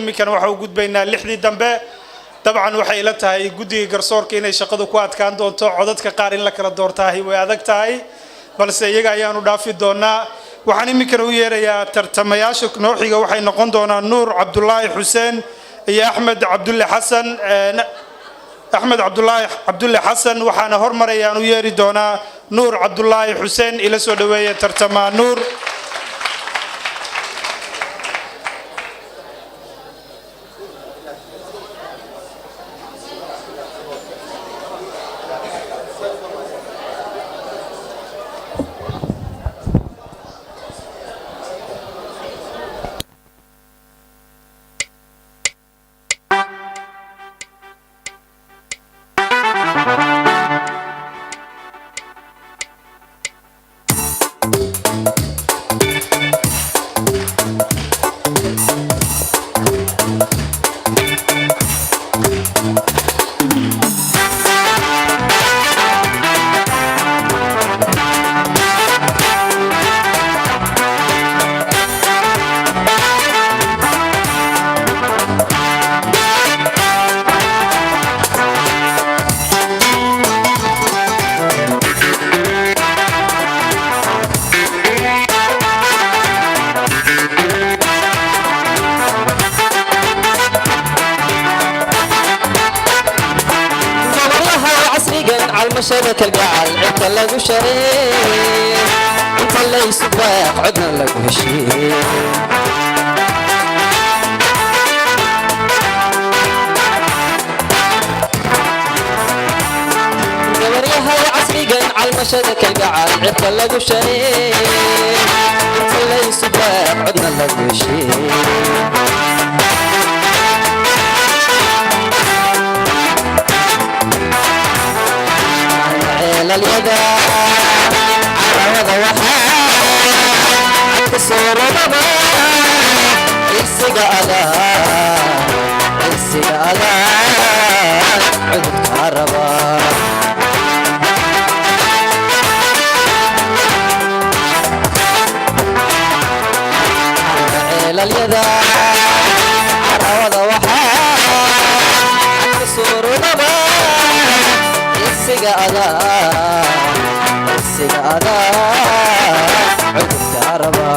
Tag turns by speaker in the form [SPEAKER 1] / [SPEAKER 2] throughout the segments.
[SPEAKER 1] Iminkana waxaa u gudbaynaa lixdii dambe. Dabcan waxay ila tahay guddiga garsoorka inay shaqadu ku adkaan doonto. Codadka qaar in la kala doortaahi way adag tahay, balse iyaga ayaanu dhaafi doonaa. Waxaan iminkana u yeerayaa tartamayaasha nooxiga. Waxay noqon doonaan Nuur Cabdulaahi Xuseen iyo Axmed Cabdulle Xasan, Axmed Cabdulaahi Cabdulle Xasan. Waxaana hormarayaan u yeeri doonaa Nuur Cabdulaahi Xuseen. Ila soo dhaweeya tartamaa Nuur.
[SPEAKER 2] Gabaryaha casrigan calmashada kalgacal cidka lagu sharey, inta laysu baaq codna lagu heshiiye. Gabaryaha casrigan calmashada kalgacal cidka lagu sharey, inta laysu baaq codna lagu heshiiye. Ceelalyada carawada waxaa ka soo rodaba cirsiga adaa, cirsiga adaa cudurka raba. Ceelalyada carawada waxaa ka soo rodaba cirsiga adaa, cirsiga adaa cudurka raba.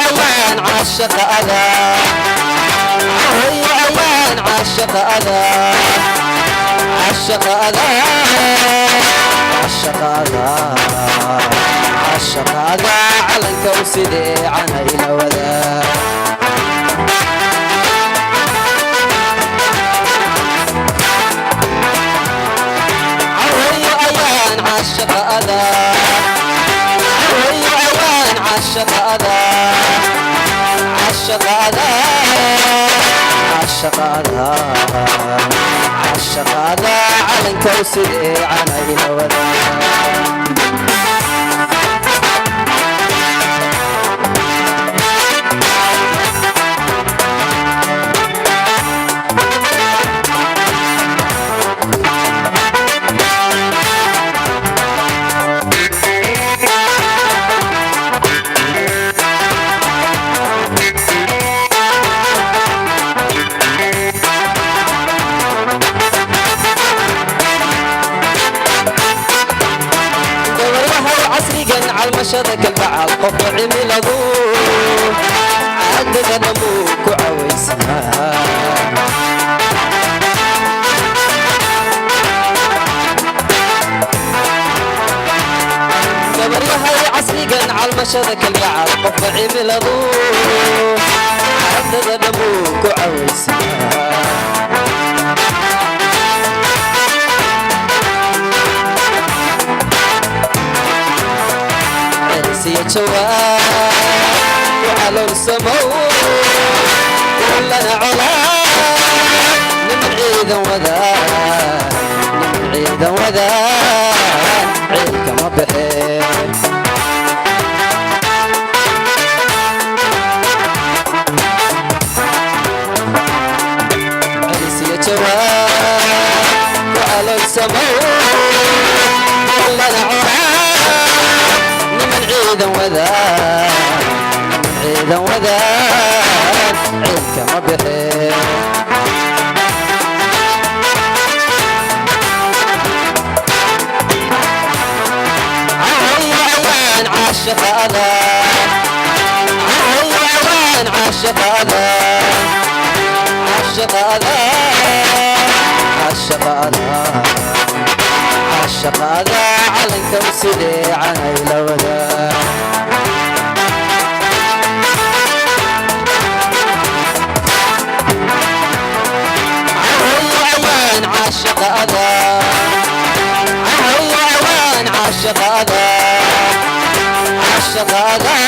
[SPEAKER 2] Ayaan caashaqa adaa, ayaan caashaqa adaa, caashaqa adaa, caashaqa adaa, caashaqa adaa calanka u sidee cana ila wadaa. Ayaan caashaqa adaa, ayaan caashaqa adaa, caashaqa adaa, caashaqa adaa, caashaqa adaa calanka u sidee cana ila wadaa. Gabaryahay casrigan calmashada kalgacal qofka cimiladu caadada dhamuu ku cawaysanaa. Gabaryahay casrigan calmashada kalgacal qofka cimiladu caadada dhamuu ku cawaysanaa. Cirsiya jawaab ku caloolsamow kullana colaa, niman ciidan wadaan, niman ciidan wadaan ciilkama baxeen. Cirsiya jawaab ku caloolsamow kullana colaa. Caashaqa adaa, cawayawaan caashaqa adaa, caashaqa adaa, caashaqa adaa, caashaqa adaa, calanka u sidee canay la wadaa. Cawayawaan caashaqa adaa, cawayawaan caashaqa adaa, caashaqa adaa,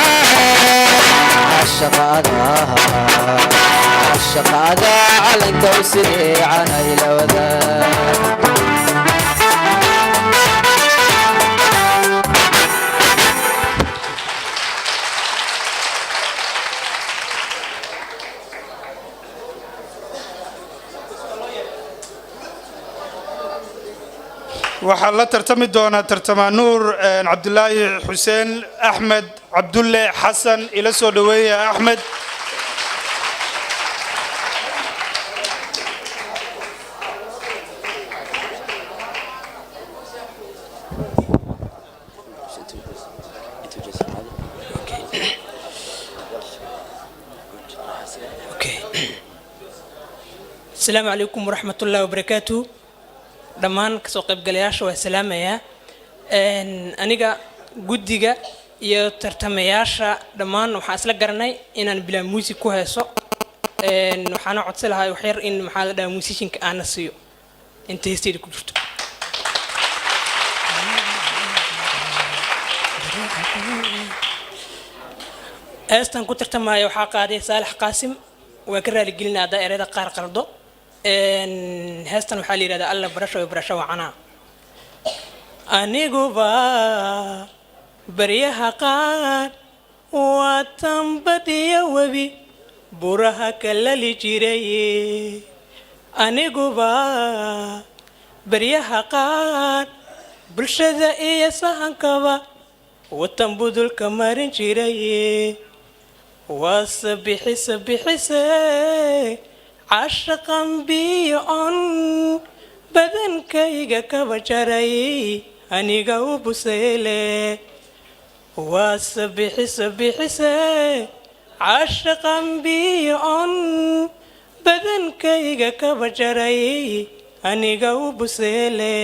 [SPEAKER 2] caashaqa adaa, caashaqa adaa, calanka u sidee canay la wadaa.
[SPEAKER 1] Waxaa la tartami doonaa tartamaa Nuur Cabdulaahi Xuseen Axmed Cabdulle Xasan. Ila soo dhoweeya Axmed.
[SPEAKER 3] Asalaamu calaykum waraxmat ullahi wabarakaatu. Dhammaan kasoo qaybgalayaasha waa salaamayaa. Aniga, guddiga iyo tartamayaasha dhammaan waxaan isla garanay inaan bilaa muusig ku heeso. Waxaana codsi lahaa waxyar in, maxaa la dhahaa, muusishinka aana siiyo inta heesteyda ku jirto. Heestan ku tartamaya waxaa qaaday Saalax Qaasim. Waan ka raaligelinaa haddaa ereyada qaar qaldo. Heestan waxaa la yidhahdaa Alla Barasho iyo Barasho Wacanaa. Aniguba baryaha qaar waa tambadiya webi buraha kalali jiray. Aniguba baryaha qaar bulshada iyo sahankaba watan budulka marin jiray. Waase bixise bixise cashaqan biyo on badankayga kaba jaray aniga u buseyle. Waase bixise bixise cashaqan biyo on badankayga kaba jaray aniga u buseyle.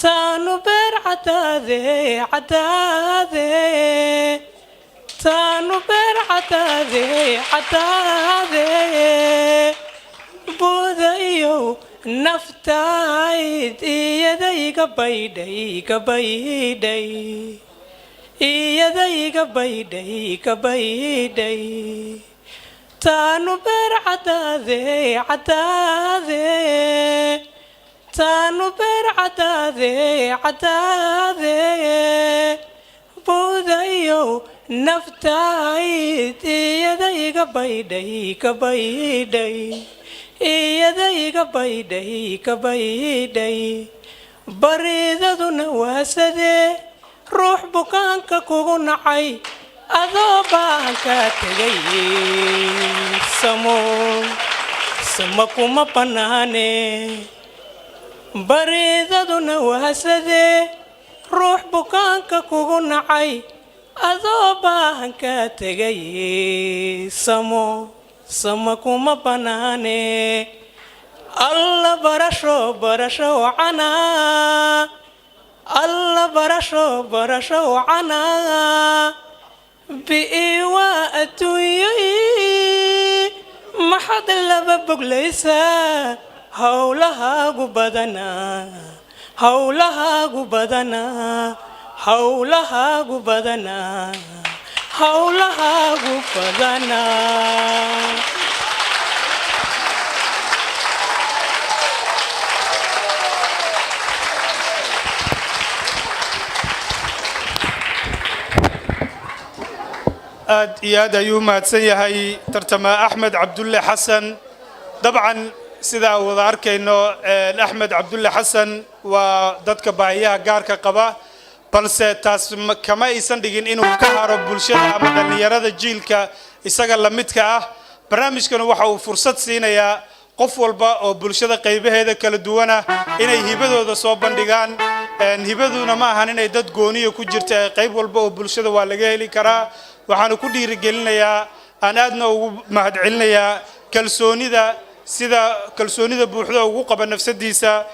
[SPEAKER 3] Taanu beer cadaade cadaade, taanu beer cadaade cadaade, buudayow naftayd iyadayga baydhay ka baydhay, iyadayga baydhay ka baydhay. Taanu beer cadaade cadaade, taanu beer cadaade cadaade, buudayow naftayd iyadayga baydhay ka baydhay, iyadayga baydhay ka baydhay. Baridaduna waasadee ruux bukaanka kugu nacay adoo baahanka tegay. Samo samo kuma bannaane. Baridaduna waasadee ruux bukaanka kugu nacay adoo baahanka tegay. Samo samo kuma bannaane. Alla barasho barasho wacanaa, Alla barasho barasho wacanaa, bi'i waa adduunyay maxaad laba boglaysaa. Howlahaagu badanaa, howlahaagu badanaa, howlahaagu badanaa, howlahaagu badanaa.
[SPEAKER 1] Aad iyo aad ayuu u mahadsan yahay tartama Axmed Cabdulle Xasan. Dabcan sida aan wada arkayno, Axmed Cabdulle Xasan waa dadka baahiyaha gaarka qaba, balse taas kama aysan dhigin inuu ka haro bulshada ama dhallinyarada jiilka isaga la midka ah. Barnaamijkan waxa uu fursad siinayaa qof walba oo bulshada qaybaheeda kala duwana inay hibadooda soo bandhigaan. Hibaduna ma ahan inay dad gooniya ku jirta ee qayb walba oo bulshada waa laga heli karaa. Waxaanu ku dhiirigelinayaa, aan aadna ugu mahadcelinayaa kalsoonida, sida kalsoonida buuxda ugu qaba nafsadiisa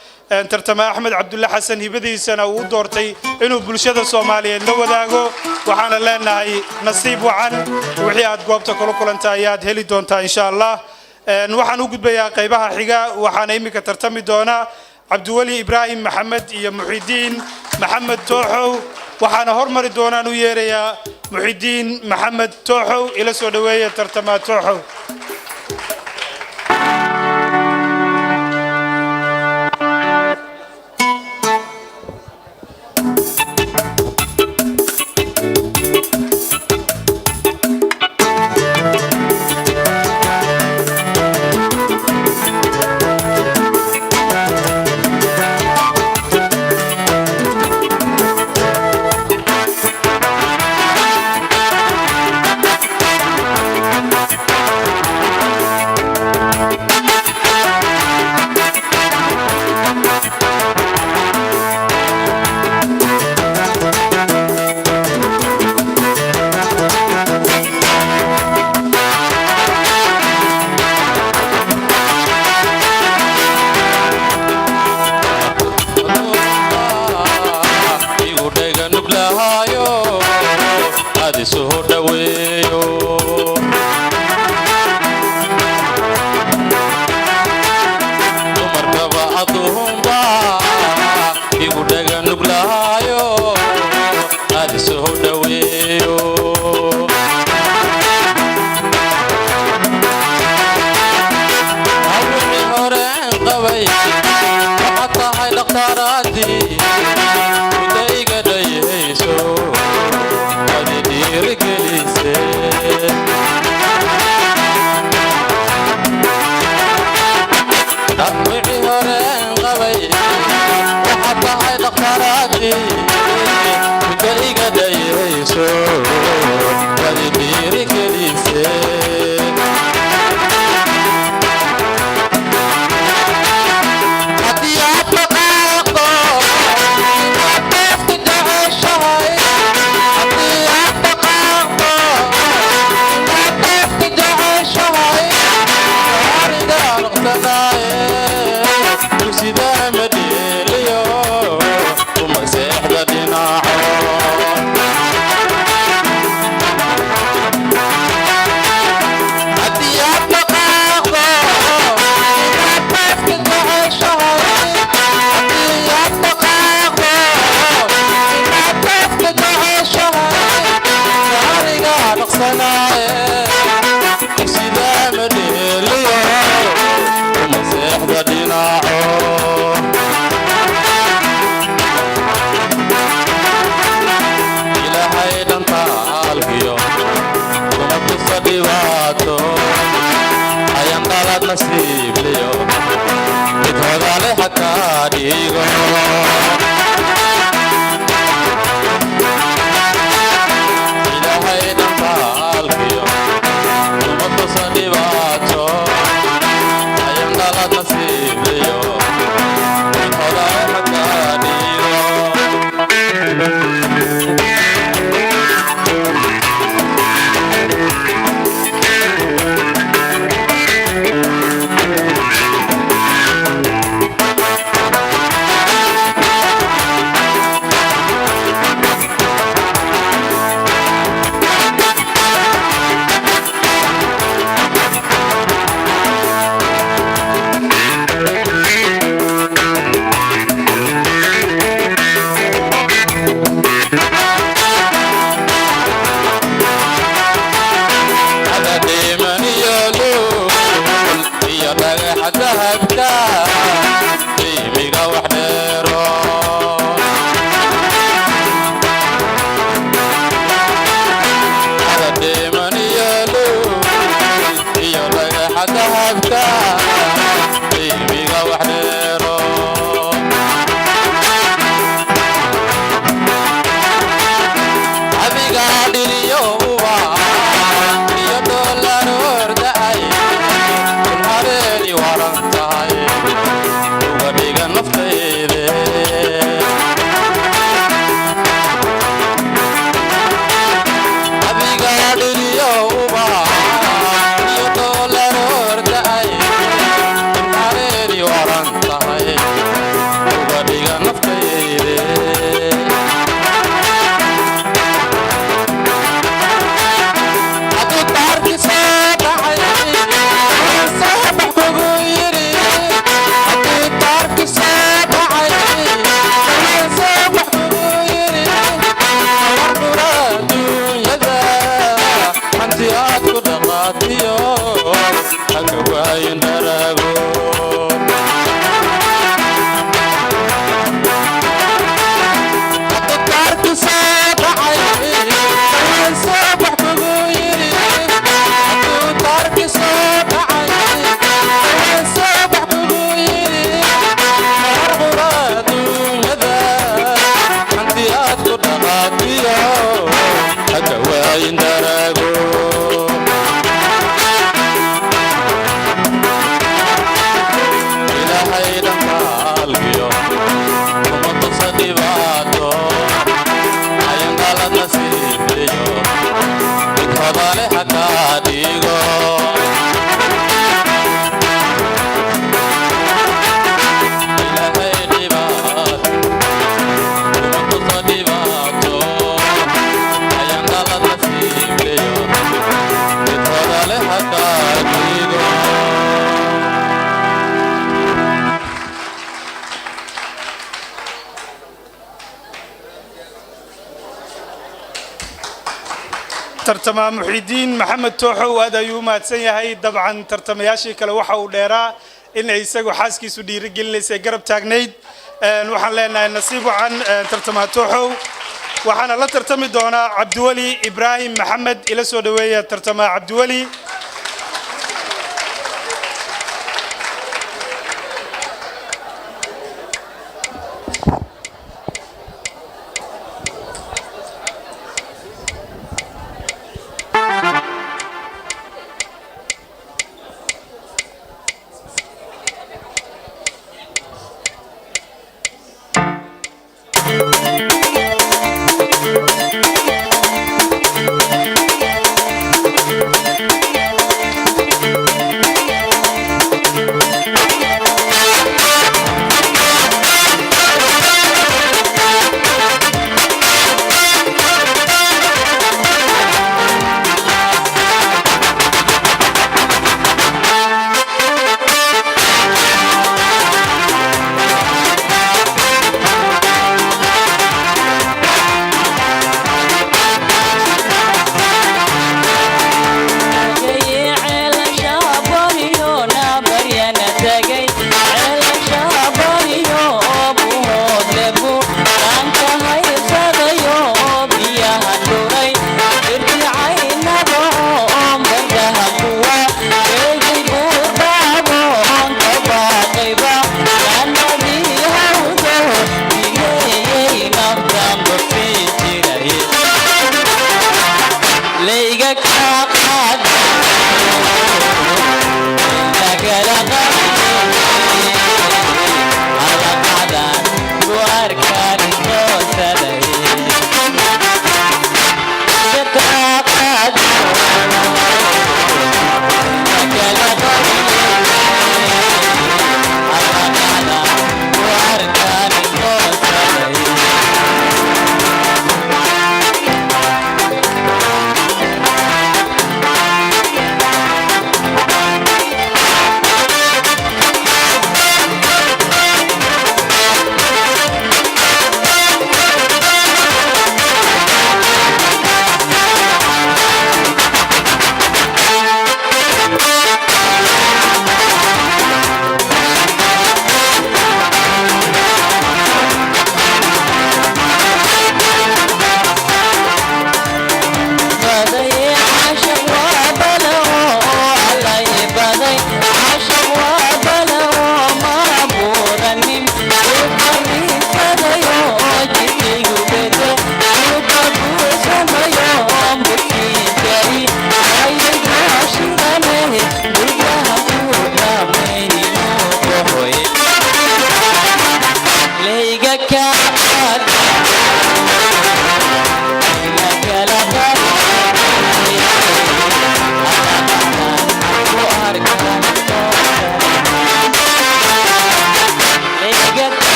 [SPEAKER 1] tartama Axmed Cabdulle Xasan, hibadiisana uu u doortay inuu bulshada Soomaaliyeed la wadaago. Waxaana leenahay nasiib wacan, wixii aad goobta kula kulanta ayaad heli doontaa, insha Allah. Waxaan u gudbayaa qaybaha xiga. Waxaana iminka tartami doona Cabdiweli Ibraahim Maxamed iyo Muxidiin Maxamed Tooxow. Waxaana hormari doonaan u yeerayaa Muxidiin Maxamed Tooxow. Ila soo dhoweeya tartama Tooxow.
[SPEAKER 4] Igu dhega nuglahaayo, aad isuhu dhoweeyo. Dumarkaba aduunba igu dhega nuglahaayo, aad isuhu dhoweeyo. Hawixii horeen qabay waxaad tahay dhakhtaaradii mudayga dhayhayso, adi dhiirigelise. Wixii horeen qabay waxaad tahay dhakhtaradii mudayga dhayhayso, adi dhiirigelise. Haddii aad dhaqaaqdo inaad neefta jeceshahay, haddii aad dhaqaaqdo inaad neefta jeceshahay, gaariga noqsanaaye dugsida ma dheeliyo, kuma seexda dhinaco. Haddii aad dhaqaaqdo inaad neefta jeceshahay, haddii aad dhaqaaqdo inaad neefta jeceshahay, gaariga dhaqsanaaye dugsida ma dheeliyo, kuma seexda dhinaco. Ilaahay dhantaalkiyo kuma tusa dhibaato, ayan dhalad nasiibliyo mid hodale hakaa dhigo. Ilaahay dhantaalkiyo kuma tusa dhibaato, ayan dhalad nasiibliyo mid hodale hakaa dhigo.
[SPEAKER 1] Tartamaha Muxidiin Maxamed Tooxow aad ayuu u mahadsan yahay. Dabcan tartamayaashii kale waxa uu dheeraa in ay isagu xaaskiisu dhiirigelinaysay, garab taagnayd. Waxaan leenahay nasiib wacan tartamaha Tooxow. Waxaana la tartami doonaa Cabdiweli Ibraahim Maxamed. Ila soo dhaweeya tartamaha Cabdiweli.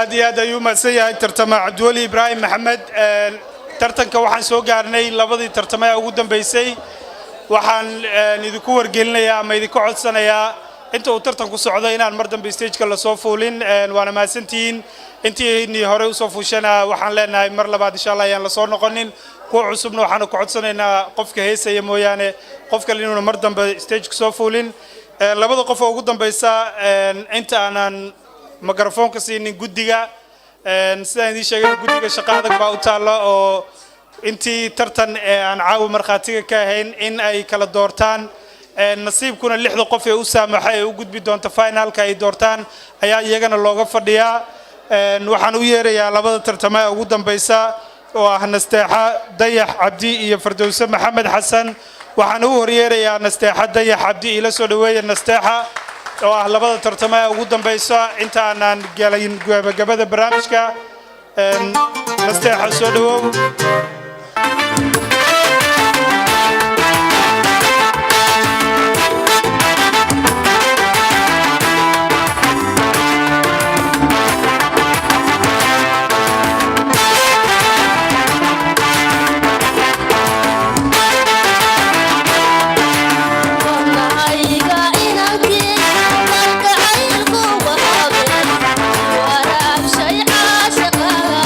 [SPEAKER 1] Aad iyo aad ayuu mahadsan yahay tartama Cabdiweli Ibraahim Maxamed. Tartanka waxaan soo gaarnay labadii tartame ee ugu dambeysay. Waxaan idinku wargelinayaa ama idinka codsanayaa inta uu tartanku socdo inaan mar dambe stageka lasoo fuulin. Waana mahadsantihiin intiinii horey usoo fuushana. Waxaan leenahay mar labaad, insha Allah, ayaan lasoo noqonin. Kuwa cusubna waxaanu ku codsanaynaa qofka heesaya mooyaane qof kale inuuna mar dambe stageka soo fuulin. Labada qof oo ugu dambeysa, inta aanan mikrofoonka siinin guddiga, sidaan idiin sheegay, guddiga shaqo adag baa u taalla oo intii tartan ee aan caawa markhaatiga ka ahayn in ay kala doortaan. Nasiibkuna lixda qof ee u saamaxa ee u gudbi doonta finalka ay doortaan ayaa iyagana looga fadhiyaa. Waxaan u yeerayaa labada tartama ee ugu dambeysa oo ah Nasteexa Dayax Cabdi iyo Fardowse Maxamed Xasan. Waxaan u horyeerayaa Nasteexa Dayax Cabdi. Ila soo dhaweeya Nasteexa oo ah labada tartama ee ugu dambeysa inta aanaan galayn gabagabada barnaamijka. Nasteexa, soo dhawow.
[SPEAKER 5] Waraabshay caashiqaga.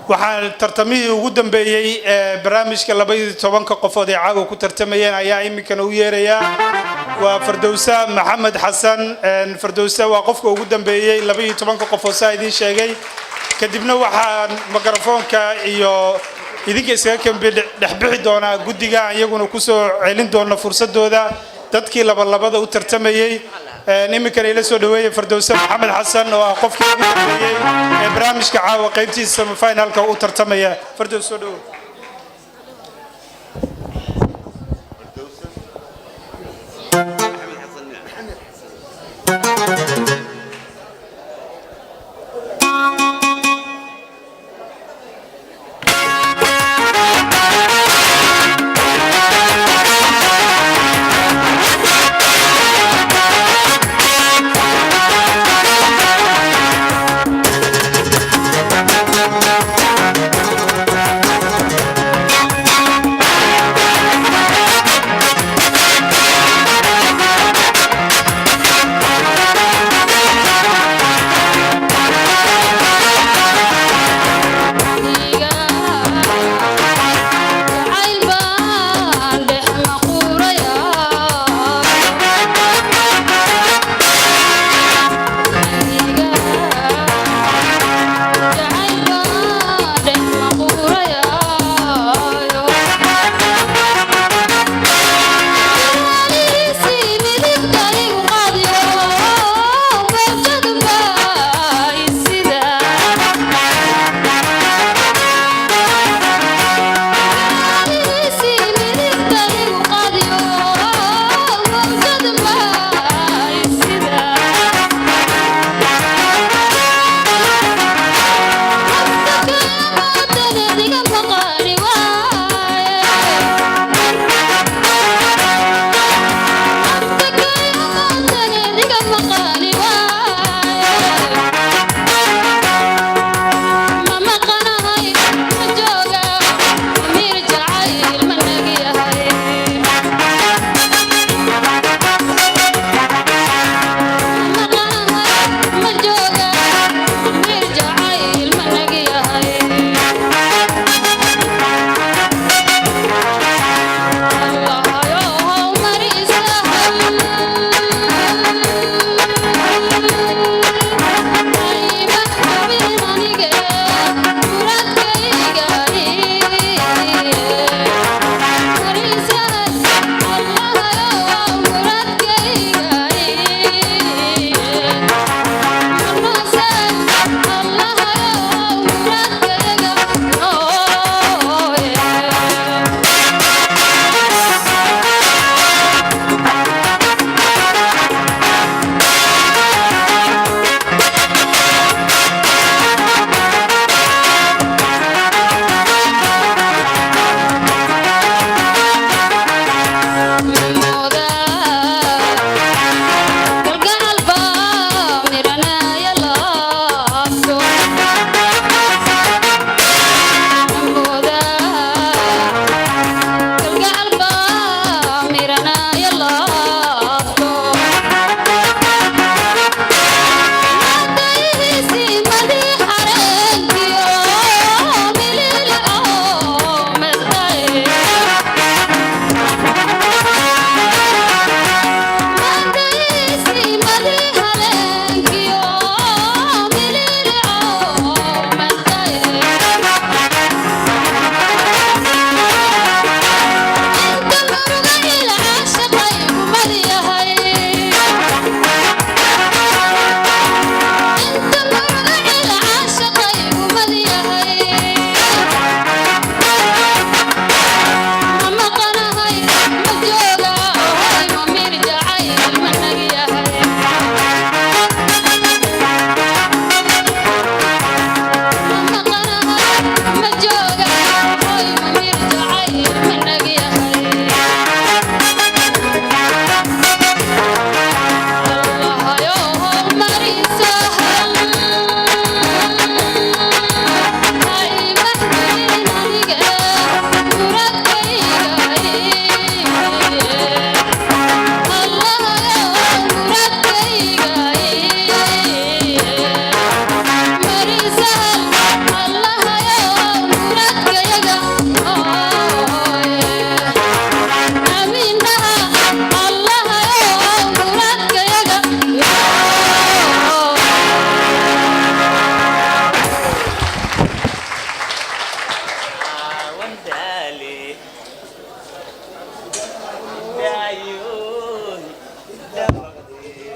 [SPEAKER 1] Waxaa tartamihii ugu dambeeyey ee barnaamijka 12-ka qofood ee caawa ku tartamayeen ayaa iminkana u yeerayaa, waa Fardowsa Maxamed Xasan. Fardowsa waa qofka ugu dambeeyey 12-ka qofood, saa idiin sheegay. Kadibna waxaan mikrofoonka iyo idinka iskaga kambi dhexbixi doonaa guddiga, aan iyaguna kusoo celin doono fursadooda dadkii labalabada u tartamayey. Iminkana ila soo dhaweeyey Fardowse Maxamed Xasan oo ah qofkii ugu dambeeyey ee barnaamijka caawa qaybtiisa semifinalka u tartamaya. Fardows, soo dhawow.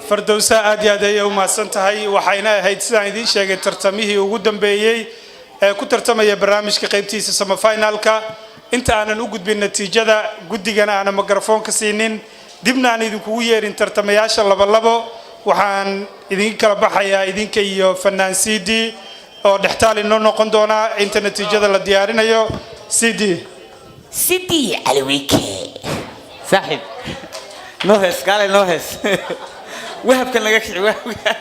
[SPEAKER 1] Fardowsa aad iyo aad ayay u mahadsan tahay. Waxayna ahayd, sidaan idiin sheegay, tartamihii ugu dambeeyey ee ku tartamaya barnaamijka qaybtiisa semifinalka. Inta aanan u gudbin natiijada, guddigana aanan mikrafoonka siinin, dibna aan idinkugu yeerin tartamayaasha labolabo, waxaan idin kala baxayaa idinka iyo fanaan CD oo dhextaal inoo noqon doonaa inta natiijada la diyaarinayo. CD.
[SPEAKER 5] Sidii Caliwike.
[SPEAKER 6] Saaxiib, noo hees, kaale noo hees. Wahabkan laga kici wahabka.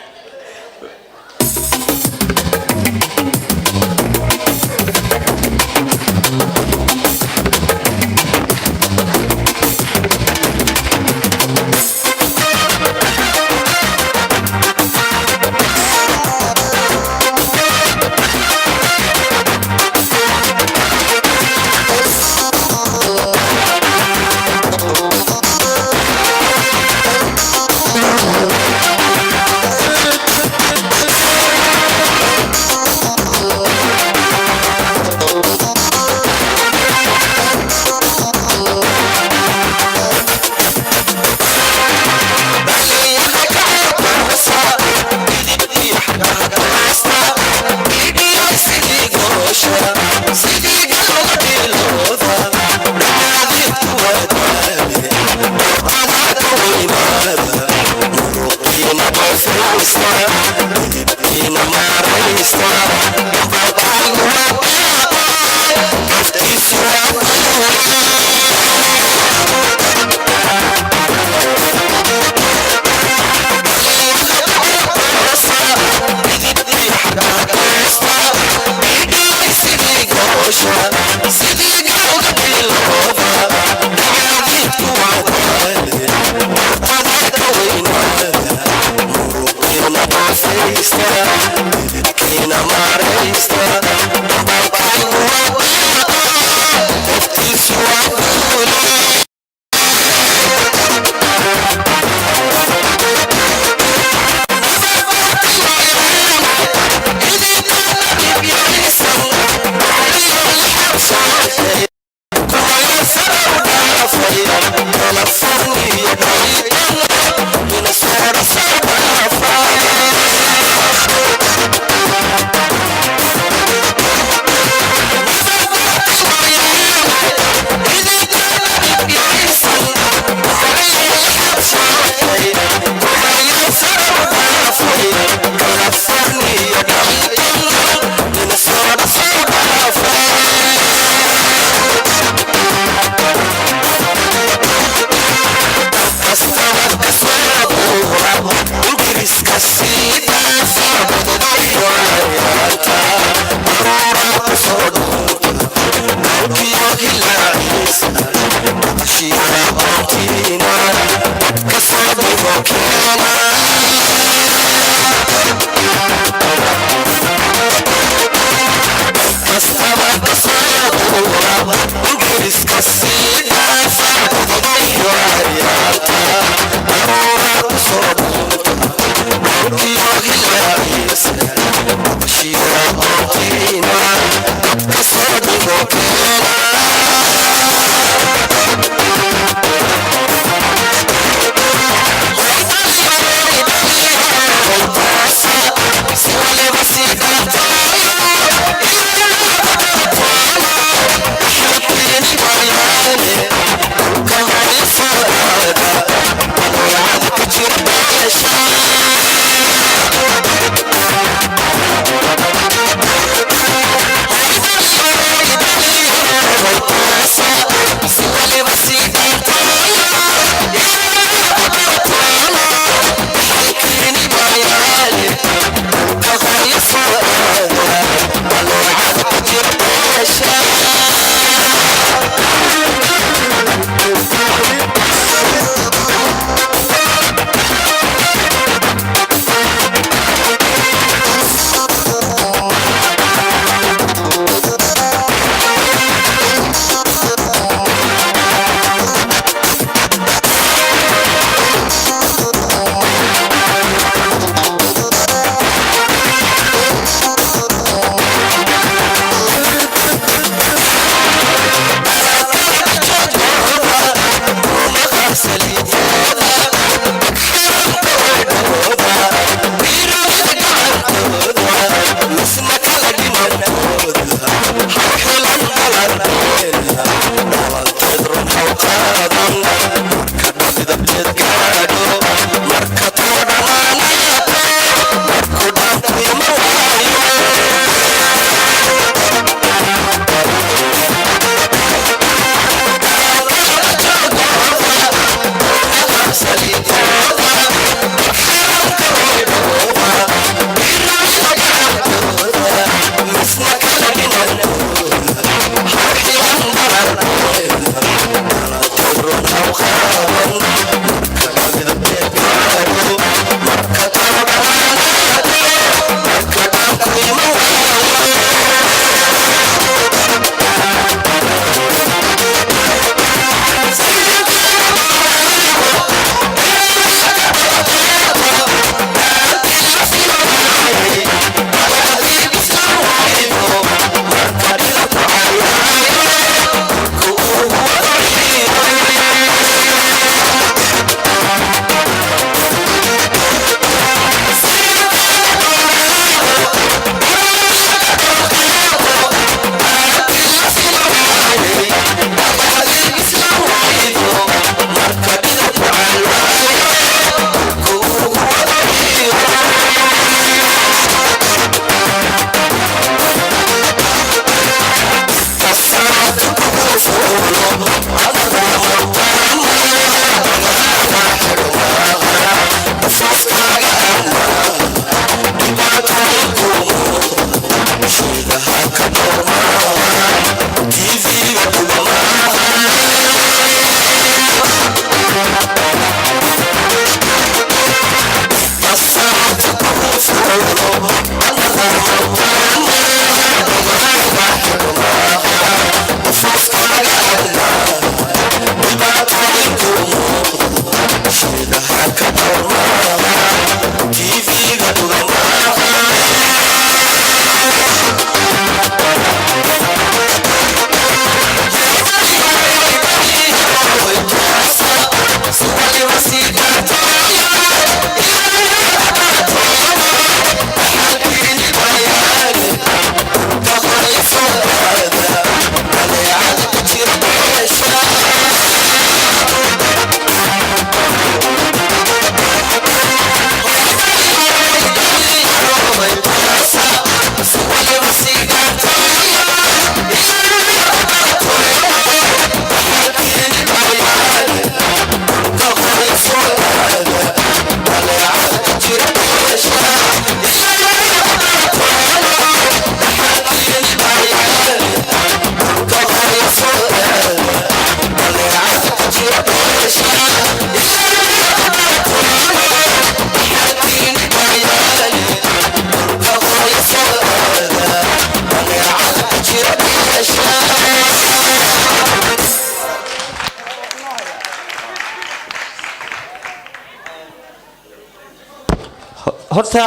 [SPEAKER 6] Horta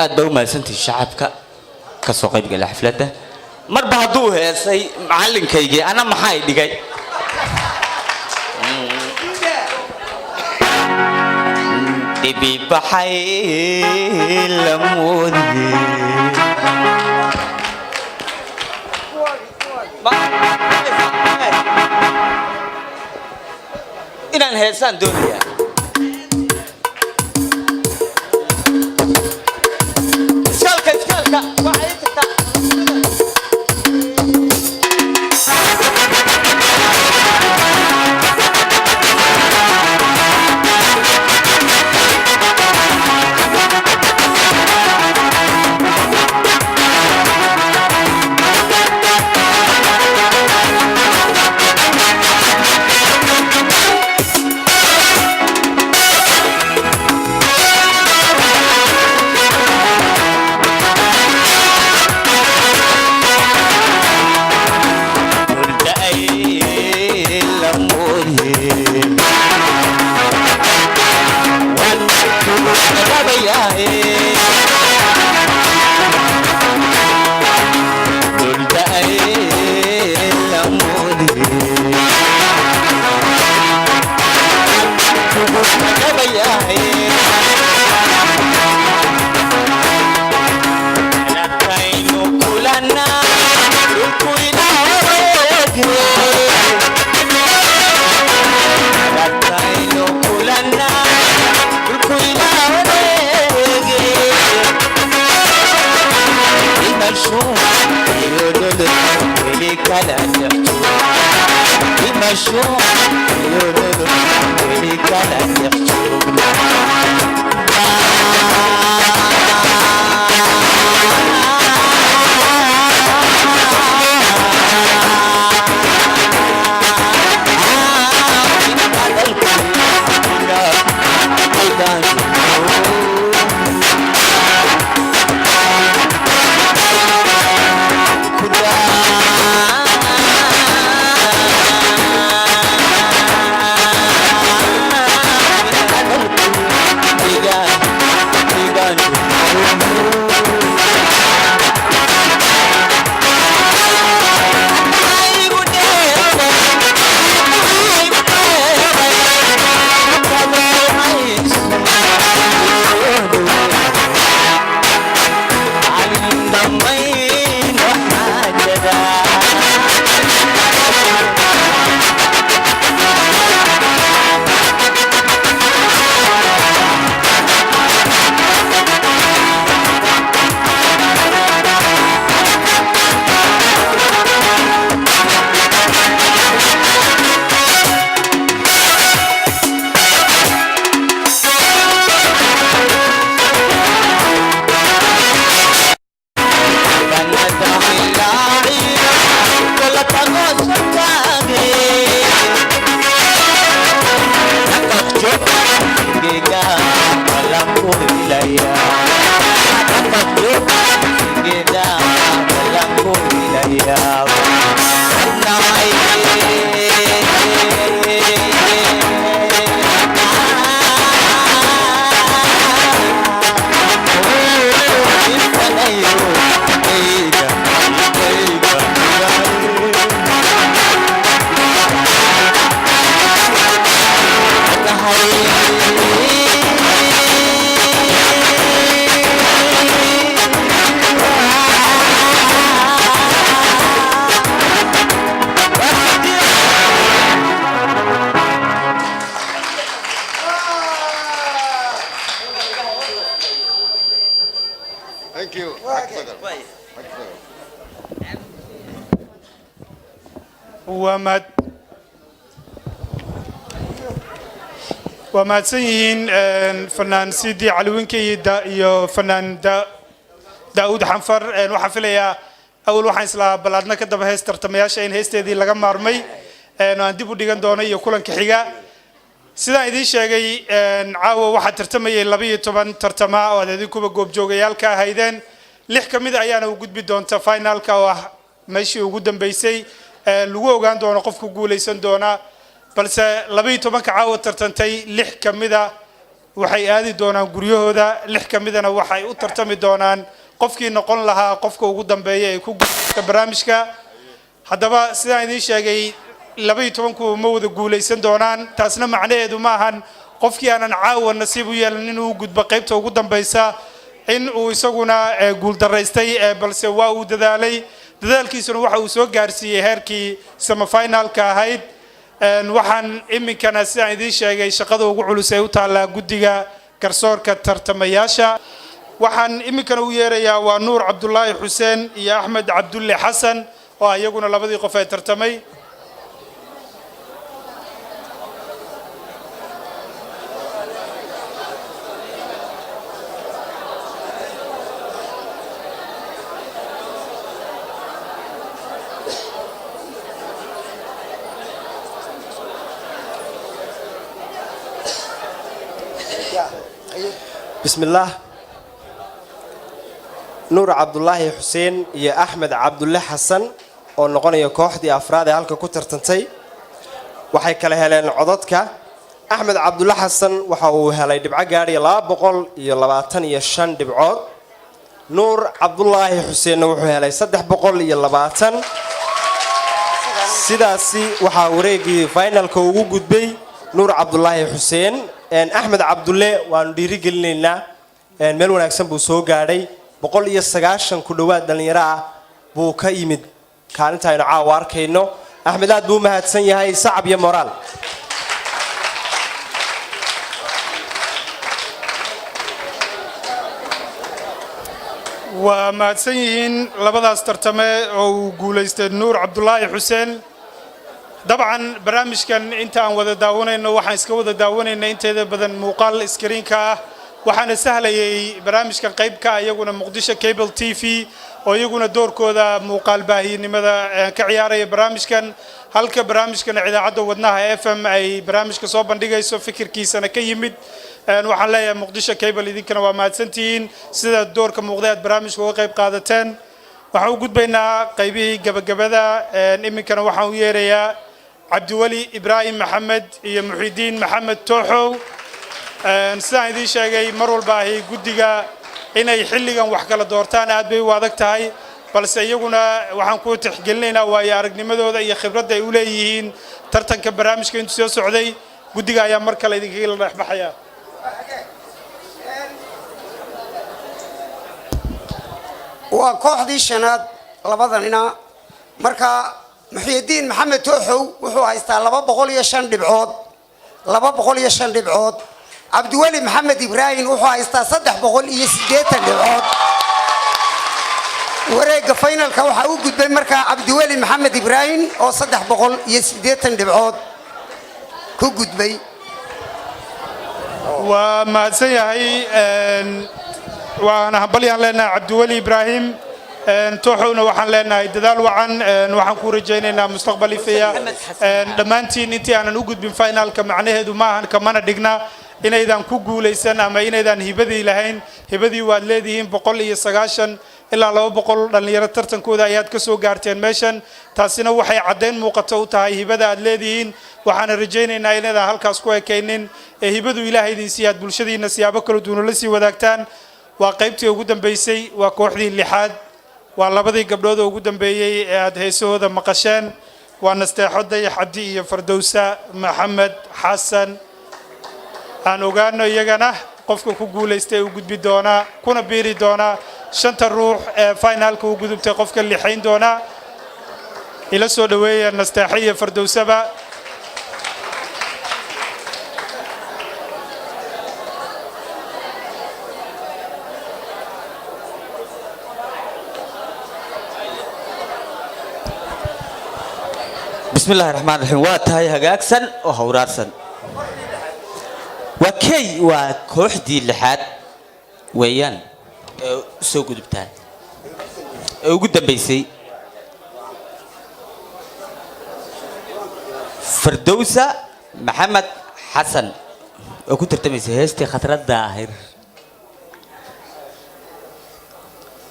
[SPEAKER 6] aad baa u mahadsantihi shacabka ka soo qayb gala xafladda. Marba hadduu heesay macalinkaygii, ana maxaa i dhigay? Dhibi baxay lamoodye. Inaan heesaan doonayaa. Iskaalka, iskaalka waxay ii tagtaa.
[SPEAKER 7] Thank you.
[SPEAKER 1] Waa mahadsan yihiin fanaan Sidi Caliwinka iyo fanaan Daa'uud Xanfar. Waxaan filayaa awal waxaan islaa ballaadna ka daba hees tartamayaasha in heesteedii laga maarmay aan dib u dhigan doono iyo kulanka xiga. Sidaan idiin sheegay, caawa waxaa tartamayay 12 tartama oo aad idinkuba goobjoogayaal ka ahaydeen. Lix ka mid ayaana u gudbi doonta finalka, oo ah meeshii ugu dambeysay lagu ogaan doono qofku guuleysan doona. Balse 12-ka caawa tartantay, lix ka mid a Waxay aadi doonaan guryahooda, 6 ka midana waxay u tartami doonaan qofkii noqon lahaa qofka ugu dambeeya ee ku guuleysta barnaamijka. Haddaba, sidaan idiin sheegay, 12-ku ma wada guulaysan doonaan. Taasna macnaheedu ma ahan qofkii aanan caawa nasiib u yeelan inuu gudbo qaybta ugu dambaysa in uu isaguna guuldaraystay, balse waa uu dadaalay. Dadaalkiisuna waxa uu soo gaarsiiyey heerkii semifinalka ahayd. Waxaan iminkana, sidaan idiin sheegay, shaqada ugu culus ee u taallaa guddiga garsoorka tartamayaasha. Waxaan iminkana u yeerayaa waa Nuur Cabdulaahi Xuseen iyo Axmed Cabdulle Xasan, oo ah iyaguna labadii qof ee tartamay.
[SPEAKER 7] Bismillaah. Nuur Cabdulaahi Xuseen iyo Axmed Cabdulle Xasan, oo noqonaya kooxdii afraad ee halka ku tartantay, waxay kala heleen codadka. Axmed Cabdulle Xasan waxa uu helay dhibco gaadhaya 225 dhibcood. Nuur Cabdulaahi Xuseenna wuxuu helay 320. Sidaasi waxaa wareegii finalka ugu gudbay Nuur Cabdulaahi Xuseen. Axmed Cabdulle waanu dhiirigelinaynaa, meel wanaagsan buu soo gaadhay. 190 ku dhowaad dhallinyaro ah buu ka yimid kaalinta aynu caawa arkayno. Axmed aad buu u mahadsan yahay. Sacab iyo moraal.
[SPEAKER 1] Waa mahadsan yihiin labadaas tartame oo uu guulaystay Nuur Cabdulaahi Xuseen. Dabcan, barnaamijkan inta aan wada daawanayno, waxaan iska wada daawanayna inteeda badan muuqaal screenka ah. Waxaana sahlayay barnaamijkan qayb ka ah iyaguna Muqdisho Cable TV, oo iyaguna doorkooda muuqaal baahiynimada ka ciyaaraya barnaamijkan, halka barnaamijkana idaacadda Wadnaha FM ay barnaamijka soo bandhigayso, fikirkiisana ka yimid. Waxaan leeyahay Muqdisho Cable, idinkana waa mahadsantihiin sida doorka muuqday aad barnaamijka uga qayb qaadateen. Waxaan u gudbaynaa qaybihii gabagabada. Iminkana waxaan u yeerayaa Cabdiweli Ibraahim Maxamed iyo Muxidiin Maxamed Tooxow. Sidaan idiin sheegay, mar walba ahi guddiga inay xilligan wax kala doortaan aad bay u adag tahay, balse iyaguna waxaan ku tixgelinaynaa waayo aragnimadooda iyo khibradda ay u leeyihiin tartanka barnaamijka intuu soo socday. Guddiga ayaa mar kale idinkaga la dhexbaxaya.
[SPEAKER 8] Waa kooxdii shanaad labadanina. Marka Muxyidiin Maxamed Tooxow wuxuu haystaa 205 dhibcood, 205 dhibcood. Cabdiweli Maxamed Ibraahim wuxuu haystaa 380 dhibcood. Wareegga finalka waxaa u gudbay markaa Cabdiweli Maxamed Ibraahim, oo 380 dhibcood ku gudbay.
[SPEAKER 1] Waa mahadsan yahay. Waana hambalyaan leenahay Cabdiweli Ibraahim Tooxowna. Waxaan leenahay dadaal wacan, waxaan ku rajaynaynaa mustaqbal ifaya. Dhammaantiin, intii aanan u gudbin finalka, macnaheedu maahan kamana dhigna inaydan ku guulaysan ama inaydan hibadii lahayn. Hibadii waad leedihiin. 190 ilaa 200 dhallinyaro tartankooda ayaad ka soo gaarteen meeshan. Taasina waxay caddayn muuqato u tahay hibada aad leedihiin. Waxaana rajaynaynaa inaydan halkaas ku ekaynin ee hibadu Ilaahay idin siiya aad bulshadiina siyaabo kala duwan ula sii wadaagtaan. Waa qaybtii ugu dambeysay, waa kooxdii lixaad, waa labadii gabdhood oo ugu dambeeyey ee aad heesahooda maqasheen. Waa Nasteexo Dayax Cabdi iyo Fardowsa Maxamed Xasan. Aan ogaano iyagana qofka ku guulaystay u gudbi doonaa kuna biiri doonaa shanta ruux ee finalka u gudubtay, qofka lixayn doonaa. Ila soo dhoweeya Nasteexo iyo Fardowsaba.
[SPEAKER 6] Bismi Illaahi Raxmaan Raxiim. Waa tahay, hagaagsan oo hawraarsan. Waa key, waa kooxdii lixaad weeyaan ee soo gudubtaa ee ugu dambeysay. Fardowsa Maxamed Xasan oo ku tartamaysay heestii Khadra Daahir,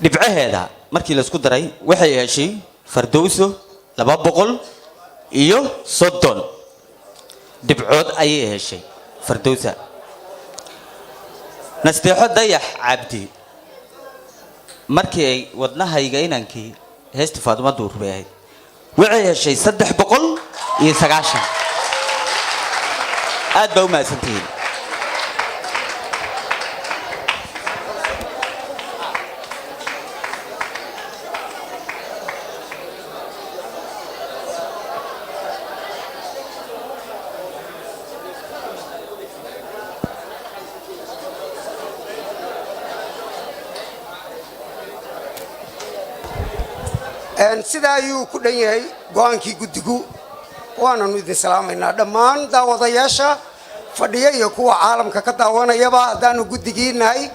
[SPEAKER 6] dhibcaheeda markii laisku daray waxay heshay Fardowso 230 dhibcood ayay heshay Fardowsa. Nasteexo Dayax Cabdi, markii ay Wadnahayga Inankii, heesta Faaduma Duur bay ahayd, waxay heshay 390. Aad baa u mahadsantihiin.
[SPEAKER 8] Sidaa ayuu ku dhan yahay go-aankii guddigu. Waananu idin salaamaynaa dhammaan daawadayaasha fadhiya iyo kuwa caalamka ka daawanayaba. Haddaanu guddigii nahay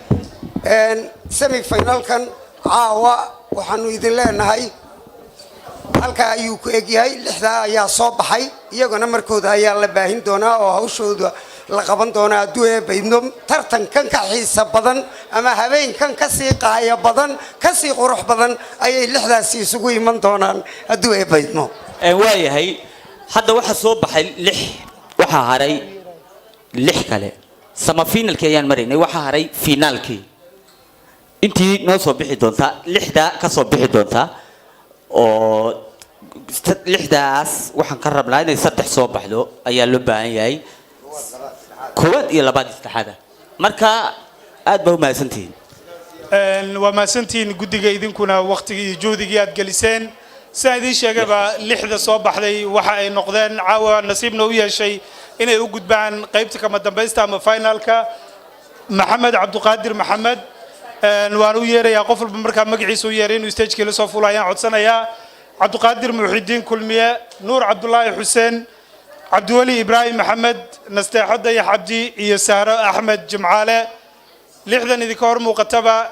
[SPEAKER 8] semi finalkan caawa, waxaanu idin leenahay halkaa ayuu ku egyahay. Lixdaa ayaa soo baxay, iyaguna markooda ayaa la baahin doonaa oo hawshooda la qaban doonaa hadduu Eebbe idmo. Tartankan ka xiisa badan ama habeenkan kasii qaaya badan, kasii qurux badan ayay lixdaasi isugu iman doonaan hadduu Eebbe idmo.
[SPEAKER 6] Waayahay, hadda waxaa soo baxay lix, waxaa haray lix kale. Semi finalkii ayaan maraynay, waxaa haray finaalkii. Intii noo soo bixi doontaa, lixdaa ka soo bixi doontaa, oo lixdaas waxaan ka rabnaa inay saddex soo baxdo ayaa loo baahan yahay, koowaad iyo labaad iyo saddexaada. Marka aad baa u mahadsantihiin.
[SPEAKER 1] Waa mahadsantihiin guddiga, idinkuna waqtigii iyo juhdigii aad geliseen. Sidaan idiin sheegayba, lixda soo baxday waxa ay noqdeen caawa nasiibna u yeeshay inay u gudbaan qaybta kama dambaysta ama finalka: Maxamed Cabduqaadir Maxamed. Waan u yeerayaa qof walba markaa magaciisa u yeeray inuu stagekii la soo fulo ayaan codsanayaa. Cabduqaadir Muxidiin Kulmiye, Nuur Cabdulaahi Xuseen, Cabdiweli Ibraahim Maxamed, Nasteexo Dayax Cabdi iyo Sahro Axmed Jimcaale. Lixdan idinka hor muuqataba,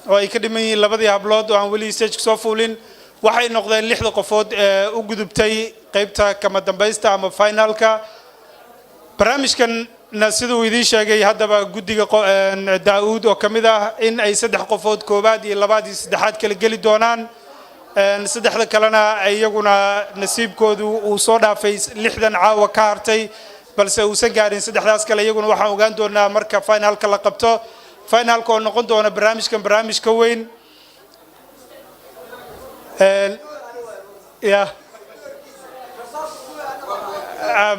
[SPEAKER 1] oo ay ka dhiman yihiin labadii hablood oo aan weli stage soo fuulin, waxay noqdeen lixda qofood ee u gudubtay qaybta kama dambaysta ama finalka. Barnaamijkanna siduu idiin sheegay haddaba guddiga Daa'uud oo ka mid ah, in ay saddex qofood koowaad iyo labaad iyo saddexaad kala geli doonaan, saddexda kalena iyaguna nasiibkoodu uu soo dhaafay lixdan caawa ka hartay, balse uusan gaarin saddexdaas kale. Iyaguna waxaan ogaan doonaa marka finalka la qabto, finalka oo noqon doona barnaamijkan barnaamij ka weyn. Ya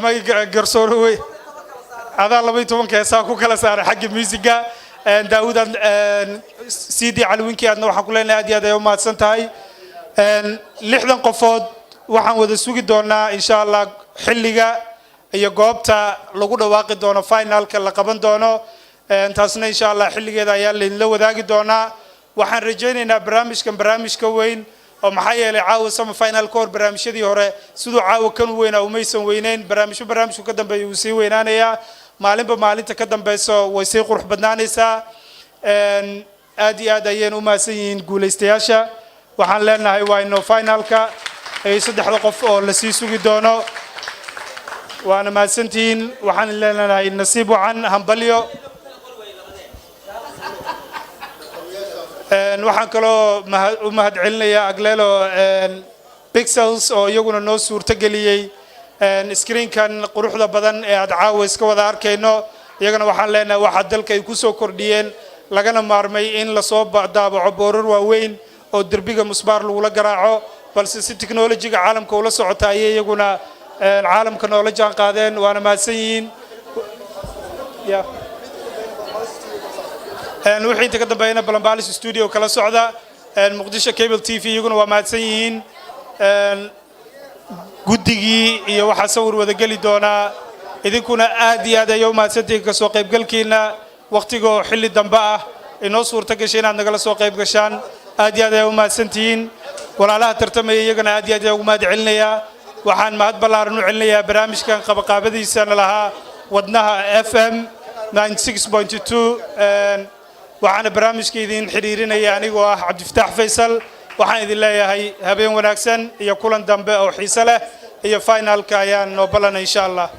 [SPEAKER 1] may garsooro wey, adaa 12-ka heesaa ku kala saaray xagga muusiga. Daawud Cd Caliwinkii, aadna waxaan ku leenahay aad iyo aad ay u mahadsan tahay. 60 qofood waxaan wada sugi doonaa insha Allah xilliga iyo goobta lagu dhawaaqi doono finalka la qaban doono. Taasna insha Allah xilligeeda ayaa laydinla wadaagi doonaa. Waxaan rajaynaynaa barnaamijkan barnaamij ka weyn, oo maxaa yeelay caawa semi final ka hor barnaamijyadii hore siduu caawa kan u weynaa umaysan weyneyn. Barnaamijyo barnaamijku ka dambeeya wuu sii weynaanayaa, maalinba maalinta ka dambeyso way sii qurux badnaanaysaa. Aad iyo aad ayayna u mahadsan yihiin guulaystayaasha. Waxaan leenahay waa inoo finalka ay saddexda qof oo lasii sugi doono. Waana mahadsantihiin, waxaan leenahay nasiib wacan, hambalyo. Waxaan kaloo u mahad celinayaa Aglelo Pixels oo iyaguna noo suurto geliyey screenkan quruxda badan ee aad caawa iska wada arkayno. Iyagana waxaan leenahay waxaa dalka ay ku soo kordhiyeen lagana maarmay in lasoo daabaco boorar waaweyn oo derbiga musbaar lagula garaaco, balse si technologyga caalamka ula socota ayay iyaguna caalamka noola jaan qaadeen. Waana mahadsan yihiin. Yeah. Wixii inta ka dambeeyana Balambalis Studio kala socda. Muqdisho Cable TV iyaguna waa mahadsan yihiin. Guddigii iyo waxaa sawir wada geli doonaa. Idinkuna aad iyo aad ayay u mahadsantihiin kasoo qaybgalkiina waqtigoo xilli dambe ah inoo suurto gashay inaad nagala soo qayb gashaan. Aad iyo aad ayaa u mahadsantihiin. Walaalaha tartamaya iyagana aad iyo aad ayaa ugu mahad celinayaa. Waxaan mahad ballaaran u celinayaa barnaamijkan qabaqaabadiisana lahaa Wadnaha FM 96.2. Waxaana barnaamijka idin xidhiirinaya anigoo ah Cabdifataax Faysal. Waxaan idin leeyahay habeen wanaagsan iyo kulan dambe oo xiise leh, iyo finalka ayaan noo ballanay insha Allah.